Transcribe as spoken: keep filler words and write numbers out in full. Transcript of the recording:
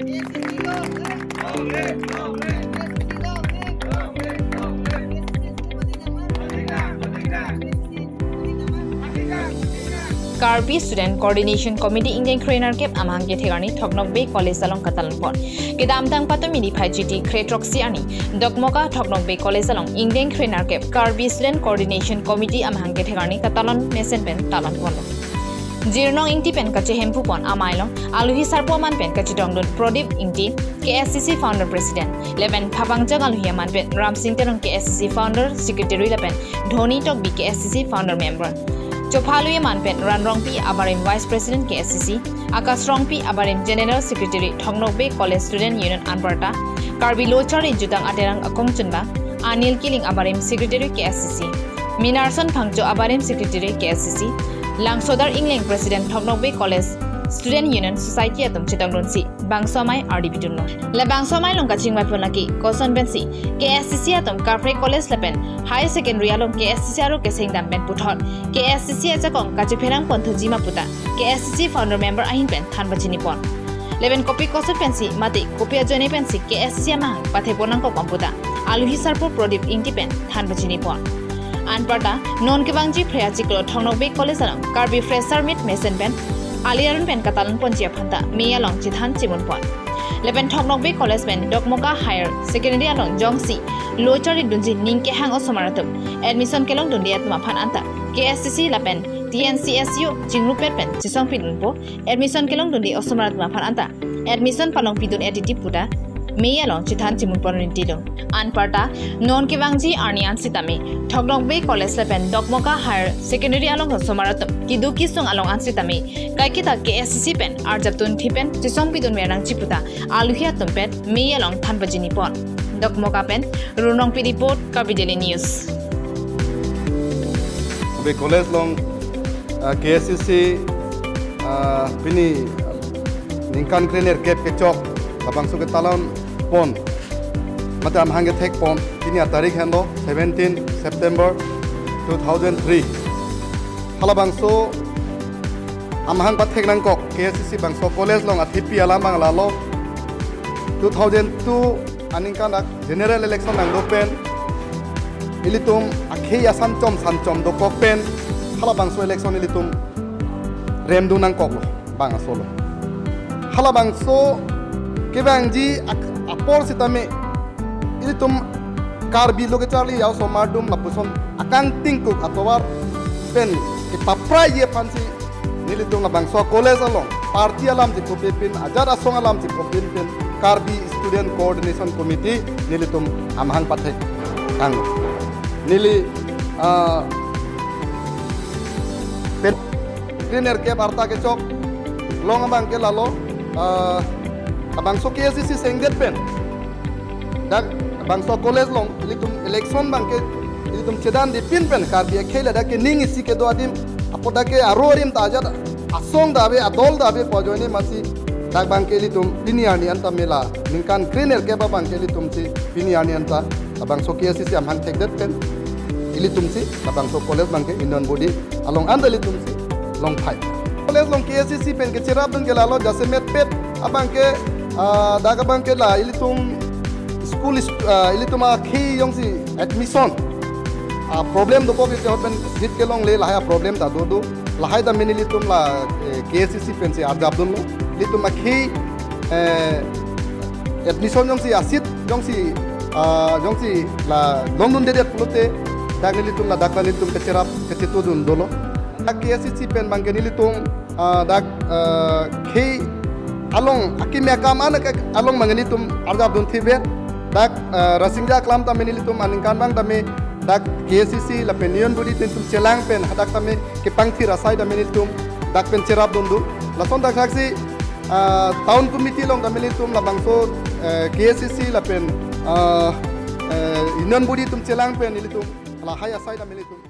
Karbi Student Coordination Committee ingdeng kre-nerkep amahang kethek arni Thoknokbe College along katalon pon. Kedamtang patum niphai chiti kre-throksi arni Dokmoka Thoknokbe College along ingdeng kre-nerkep Karbi Student Coordination Committee amahang kethek arni katalon mesen pen talon ponlo. Jirnong Ingti pen kachehemphu pon amei along alohi sarpo aman pen kachedongdun Prodip Ingti, K S C C founder president, lapen phapangjak alohi aman pen Ramsing Teron, K S C C founder secretary, lapen Dhoni Tokbi, K S C C founder member. Chopha alohi aman pen Ran Rongpi, abarim vice president K S C C, Akash Rongpi, abarim general secretary Thoknokbe College Student Union anparta, Karbi Lo Charli Jutang Aterang akongchunbang Anil Killing, abarim secretary K S C C, Minarson Phangcho, abarim secretary K S C C, Langsodar Ingleng, president Thoknokbe College Student Union Society atum chetongdunsi bangso amei ardi pidunlo. La bangso amei along kachingvai pon lake koson pensi K S C C atum kaprek college lapen higher secondary along K S C C aro keseng dam pen puthot K S C C ajakong kachepherang pon thuji ma puta K S C C founder member ahin pen than pachini pon. Lapen kopi koson pensi mate kopi ajoine pensi K S C C amahang pathek pon nangkok ma puta alohi sarpo Prodip Ingti pen than pachini pon. Anparta non kevangji phre achiklo Thoknokbe College along Karbi Fresher Meet mesen pen ali arun pen katalon ponji aphanta mei along chethan chimun pon. Lapen Thoknokbe College pen Dokmoka Higher Secondary along jongsi lo charlidunji ning kehang osomar atum admission kelongdunde atum aphan anta K S C C lapen T N C S U chingrupet pen chesongpidunpo, admission kelongdunde osomar atum aphan anta admission palongpidun-et titi puta mei along chethan chimun pon rinti lo. Anparta non kevangji arni an sitame Thoknokbe College lapen Dokmoka Higher Secondary along osomar atum keduk kesung along an sitame kaiketa K S C C pen arjapdun thi pen chesongpidun mer nangji puta alohi atum pen mei along than pachini pon. Dokmoka pen Runong Pidi report, Karbi Daily News. Be college along, ah, K S C C, ah, pini ningkan krenerkep kechok labangso ketalon pon mate amahang kethek pon pini atarik henlo seventeen September two thousand three. Halabangso amahang pathek nangkok K S C C bangso college along athipi alam abang lalo. Two thousand two aningkan dak general election nangdo pen ilitum akhei asanchom sanchom dokok pen halabangso election ilitum remdun nangkoklo bang asolo. Halabangso kevangji ak-, apor sitame ilitum Karbi lo kecharli a-osomar atum lapuson akangting kuk atovar pen kepapraiji aphansi nelitum labangso college along party alam chepupin, ajat asong alam chepupin pen Karbi Student Coordination Committee nelitum amahang pathek kang. Neli, ah, pen krenerkep arta kechok along abang ke lalo, ah, labangso K S C C sengdet pen dak bangso college along ilitum election abang ke ilitum chedandepin pen Karbi akhei ladak ke ning isi kedo adim apot dak ke aro arim ta ajat asong ta ave, adol ta ave pu ajoine masi dak abang ke ilitum pini arni anta mela ningkan krenerkep abang ke ilitum si pini arni anta labangso K S C C amahang thekdet pen ilitum si labangso college abang ke Union Body along anta ilitum si longphai. College along K S C C pen kecherapdun ke lalo jasemet pet abang ke, ah, dak abang ke la ilitum school is-, ah, ilitum akhei jongsi admission, ah, problem dokok ke hot pen jit kelongle lahai a-problem ta do do. Lahai ta mini ilitum la, eh, K S C C pensi arjapdunlo. Ilitum akhei, eh, admission jongsi a-seat jongsi, ah, jongsi la longdundedet pulote dak nelitum ladak la nelitum kecherap kechetudun dolo. Dak K S C C pen abang ke nelitum, ah, dak, ah, khei along akimi akam anak along abang nelitum arjapdun thiver. Dak, ah, Rasingja Aklam tame nelitum aningkan abang tame dak K S C C lapen Union Body atum chelang pen hadak tame kepangthir asai tame nelitum dak pen cherapdun do. Lason dak thaksi, ah, town committee along tame nelitum labangso, eh, K S C C lapen, ah, eh, Union Body atum chelang pen nelitum lahai asai tame nelitum